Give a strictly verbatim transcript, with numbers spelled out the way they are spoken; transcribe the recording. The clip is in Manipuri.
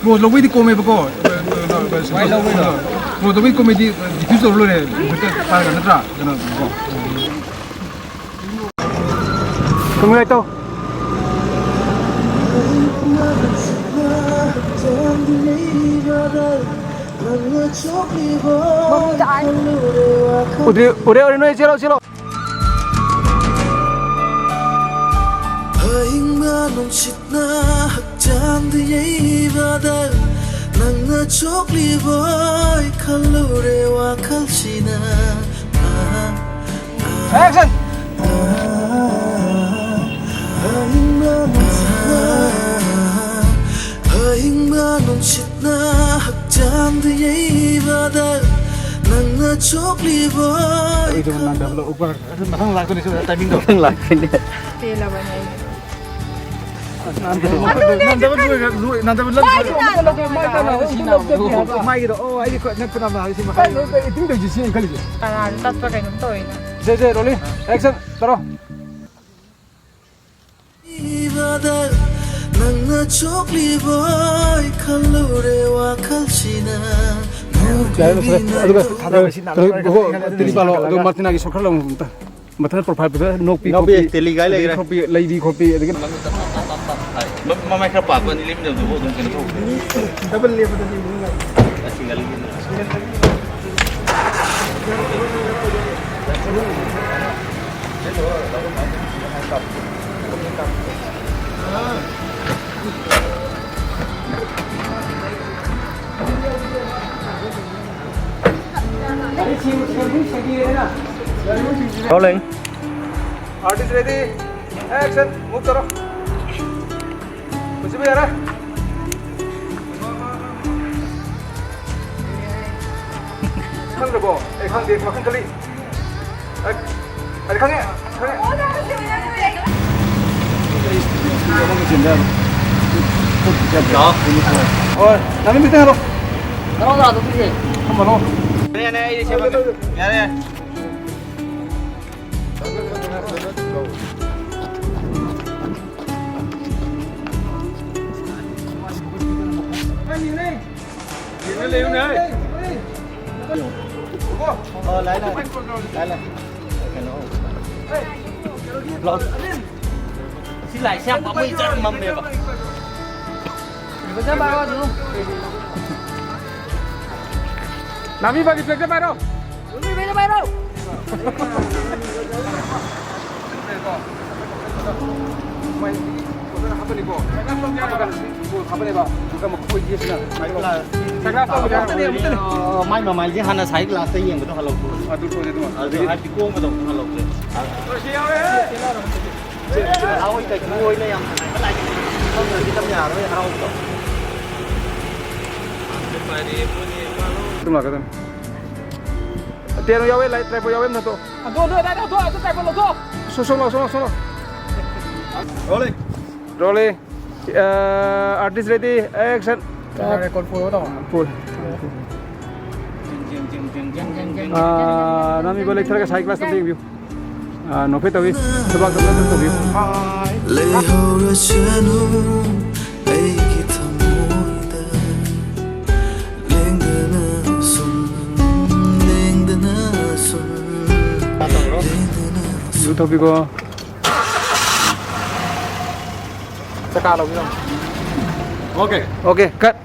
ꯀ꯭ꯂꯣꯖ ꯂꯧꯕꯩꯗꯤ ꯀꯣꯝꯃꯦꯕꯀꯣ꯫ ꯀ꯭ꯂꯣꯖ ꯂꯧꯕꯩꯗꯤ ꯗꯤꯐ꯭ꯌꯨꯁ ꯇꯧꯔ ꯂꯣꯏꯔꯦ꯫ ꯍꯦꯛꯇ ꯄꯥꯏꯔꯒ ꯅꯠꯇ꯭ꯔꯥ? ꯀꯩꯅꯣ ꯀꯣ꯫ ꯀꯪꯂꯩ ꯇꯧ꯫ ꯎꯗ꯭ꯔꯤ, ꯎꯔꯦ, ꯎꯔꯦ, ꯅꯣꯏ ꯆꯦꯜꯂꯣ, ꯆꯦꯜꯂꯣ꯫ ꯑꯏꯪꯕ ꯅꯨꯡꯁꯤꯠꯅ ꯍꯛꯆꯥꯡꯗ ꯌꯩꯕꯗ ꯅꯪꯅ ꯆꯣꯛꯂꯤꯕꯣꯏ ꯈꯜꯂꯨꯔꯦ ꯋꯥꯈꯜꯁꯤꯅ꯫ ꯑꯦꯛꯁꯟ! ꯑꯏꯪꯕ ꯅꯨꯡꯁꯤꯠꯅ, ꯑꯏꯪꯕ ꯅꯨꯡꯁꯤꯠꯅ ꯍꯛꯆꯥꯡꯗ ꯌꯩꯕꯗ ꯅꯪꯅ ꯆꯣꯛꯂꯤꯕꯣꯏ ꯑꯩꯗꯣ ꯈꯜꯂꯨꯔꯦ꯫ ꯅꯥꯟꯊꯕ ꯂꯧ-, ꯎꯄꯔ-, ꯑꯗꯨ ꯃꯊꯪ ꯂꯥꯛꯇꯣꯏꯅꯦ, ꯁꯤꯗ ꯇꯥꯏꯃꯤꯡꯗꯣ꯫ ꯃꯊꯪ ꯂꯥꯛꯇꯣꯏꯅꯦ꯫ ꯄꯦꯜꯂꯕꯅꯦ ꯑꯩ꯫ ꯅꯥꯟꯊꯕ, ꯅꯥꯟꯊꯕ ꯂꯣꯏꯈ꯭ꯔꯦ, ꯂꯣꯏ-, ꯅꯥꯟꯊꯕ ꯂꯣꯏ-, ꯃꯥꯏꯗꯤ ꯅꯥꯟꯊꯕ ꯅꯥꯟꯊꯕ ꯅꯠꯇꯦ ꯍꯥꯏꯕ꯫ ꯃꯥꯏꯒꯤꯗꯣ, ꯑꯣ, ꯑꯩꯗꯤ ꯈ-, ꯅꯛꯄ ꯅꯛꯅ ꯍꯥꯏꯕꯁꯤ ꯃꯈꯥ꯫ ꯀꯩꯅꯣ, acting ꯇꯧꯔꯤꯁꯦ ꯁꯤꯅꯤ ꯑꯩꯅ ꯈꯜꯂꯤꯁꯦ꯫ ꯀꯅꯥꯅꯣ ꯇꯠꯄ ꯀꯩꯅꯣꯝ ꯇꯧꯋꯤꯅ꯫ ꯁꯦ, ꯁꯦ, rolling, action, ꯇꯧꯔꯣ꯫ ꯅꯪꯅ ꯆꯣꯛꯂꯤꯕꯣꯏ ꯈꯜꯂꯨꯔꯦ ꯋꯥꯈꯜꯁꯤꯅ꯫ ꯌꯥꯔꯦ, ꯂꯣꯏꯁꯤꯜꯂꯦ꯫ ꯑꯗꯨꯒ, ꯊꯥꯗꯕꯁꯤ ꯅꯥꯟꯅ ꯀꯩꯅꯣ, ꯂꯣꯏꯔꯒ ꯒꯣ-, ꯇꯤꯂꯤ ꯄꯥꯜꯂꯣ, ꯑꯗꯨꯒ ꯃꯥꯔꯇꯤꯅꯥꯒꯤ ꯁꯣꯔꯠ ꯈꯔ ꯂꯧ ꯑꯝꯇ꯫ ꯃꯊꯟꯇ profile ꯄꯨꯊꯣꯛꯑꯦ, ꯅꯣꯛꯄꯤ ꯅꯣꯛꯄꯤ, ꯈꯣꯠꯄꯤ, ꯇꯦꯂꯤ ꯒꯥꯏ ꯑꯗꯒꯤ ꯂꯩꯈ꯭ꯔꯦ꯫ ꯈꯣꯠꯄꯤ, ꯂꯩꯕꯤ ꯈꯣꯠꯄꯤ, ꯑꯗꯒꯤ ꯃ-, ꯃꯃꯥꯏ ꯈꯔ ꯄꯥꯛꯄ ꯑꯅꯤ ꯂꯦꯝꯗꯕꯗꯨꯕꯨ ꯑꯗꯨꯝ ꯀꯩꯅꯣ ꯇꯧꯕ꯫ Double ꯂꯦꯞꯄꯗꯗꯤ ꯑꯃꯨꯛ ꯅꯨꯡꯉꯥꯏ꯫ ꯁꯤꯡꯒꯜꯒꯤ꯫ Rolling. Artist ready. Action. Move ꯇꯧꯔꯣ꯫ ꯄꯨꯟꯁꯤꯕ ꯌꯥꯔꯦ꯫ ꯈꯪꯗ꯭ꯔꯕꯣ? ꯑꯩ ꯈꯪꯗꯦ꯫ ꯋꯥꯈꯜ ꯈꯜꯂꯤ꯫ ꯑꯩ, ꯑꯩ ꯈꯪꯉꯦ꯫ ꯈꯪꯉꯦ꯫ ꯂꯥꯛꯑꯣ꯫ ꯍꯣꯏ, ꯅꯪ ꯃꯤꯇꯪ ꯍꯜꯂꯣ꯫ ꯀꯔꯣꯝ ꯂꯥꯛꯇꯣꯏꯁꯦ? ꯐꯝꯍꯜꯂꯣ꯫ ꯌꯥꯔꯦ, ꯌꯥꯔꯦ, ꯑꯩ ꯁꯦꯝꯃꯒꯦ꯫ ꯌꯥꯔꯦ, ꯌꯥꯔꯦ꯫ ꯂꯩꯌꯨꯅꯦ꯫ ꯑꯣ, ꯂꯥꯏ, ꯂꯥꯏ꯫ ꯂꯥꯏ, ꯂꯥꯏ꯫ ꯀꯩꯅꯣ꯫ ꯁꯤ ꯂꯥꯏꯁꯦ ꯌꯥꯝ ꯄꯥꯝꯃꯨꯏ, ꯖꯔ ꯃꯝꯃꯦꯕ꯫ ꯅꯥꯃꯤ ꯕꯥꯒꯤ ꯐ꯭ꯂꯦꯛꯇ ꯄꯥꯏꯔꯣ꯫ ꯃꯥꯏ ꯃꯃꯥꯏꯁꯦ ꯍꯥꯟꯅ ꯁꯥꯏ ꯒ꯭ꯂꯥꯁꯇ ꯌꯦꯡꯕꯗꯣ ꯍꯜꯍꯧꯕ꯭ꯔꯣ? ꯑꯗꯨ ꯍꯥꯏꯗꯤ ꯀꯣꯡꯕꯗꯧꯅ ꯍꯜꯍꯧꯗ꯭ꯔꯦ꯫ ꯍꯔꯥꯎ ꯍꯣꯏ ꯀꯩꯀꯩ ꯑꯣꯏꯅ ꯌꯥꯝ ꯅꯨꯡꯉꯥꯏꯕ ꯂꯥꯏꯔꯤꯛ ꯈꯪꯗ꯭ꯔꯗꯤ ꯂꯝ ꯌꯥꯔꯔꯣꯏ ꯍꯔꯥꯎꯕꯗꯣ꯫ ꯑꯗꯨꯝ ꯂꯥꯛꯀꯗꯕꯅꯤ꯫ ꯇꯦꯔꯣ ꯌꯥꯎꯋꯦ, ꯂꯥꯏꯠ ꯇ꯭ꯔꯥꯏꯄꯣ ꯌꯥꯎꯋꯦ, ꯑꯝꯇ ꯊꯣꯛꯑꯣ꯫ ꯑꯗꯨ, ꯑꯗꯨ, ꯑꯗꯨ, ꯑꯗꯨ, ꯑꯗꯨ ꯇ꯭ꯔꯥꯏꯄꯣ ꯂꯧꯊꯣꯛꯑꯣ꯫ ꯁꯣ-, ꯁꯣ-, ꯂꯥꯎ, ꯁꯣ-, ꯂꯥꯎ, ꯁꯣ-, ꯂꯥꯎ꯫ Rolling꯫ Rolling꯫ ꯑ, artist ready, action꯫ ꯀꯩꯅꯣ record full ꯇꯧ꯫ Full꯫ ꯑ, ꯅꯝꯃꯤꯕ ꯂꯩꯊꯔꯒ side glass ꯑꯝꯇ ꯌꯦꯡꯕꯤꯌꯨ꯫ ꯑ, ꯅꯣꯛꯐꯦꯠ ꯇꯧꯏ꯫ ꯊꯕꯥꯛꯇ ꯐꯖꯅ ꯇꯧꯕꯤꯌꯨ꯫ ꯂꯩꯍꯧꯔꯁꯅꯨ ꯑꯩꯒꯤ ꯊꯃꯣꯏꯗ ꯂꯦꯡꯗꯅ ꯁꯨꯝ, ꯂꯦꯡꯗꯅ ꯁꯨꯝ, ꯂꯦꯡꯗꯅ ꯁꯨꯝ꯫ ꯇꯧꯕꯤꯀꯣ꯫ ꯆꯀꯥ ꯂꯧꯕꯤꯔꯣ꯫ Okay꯫ Okay, cut꯫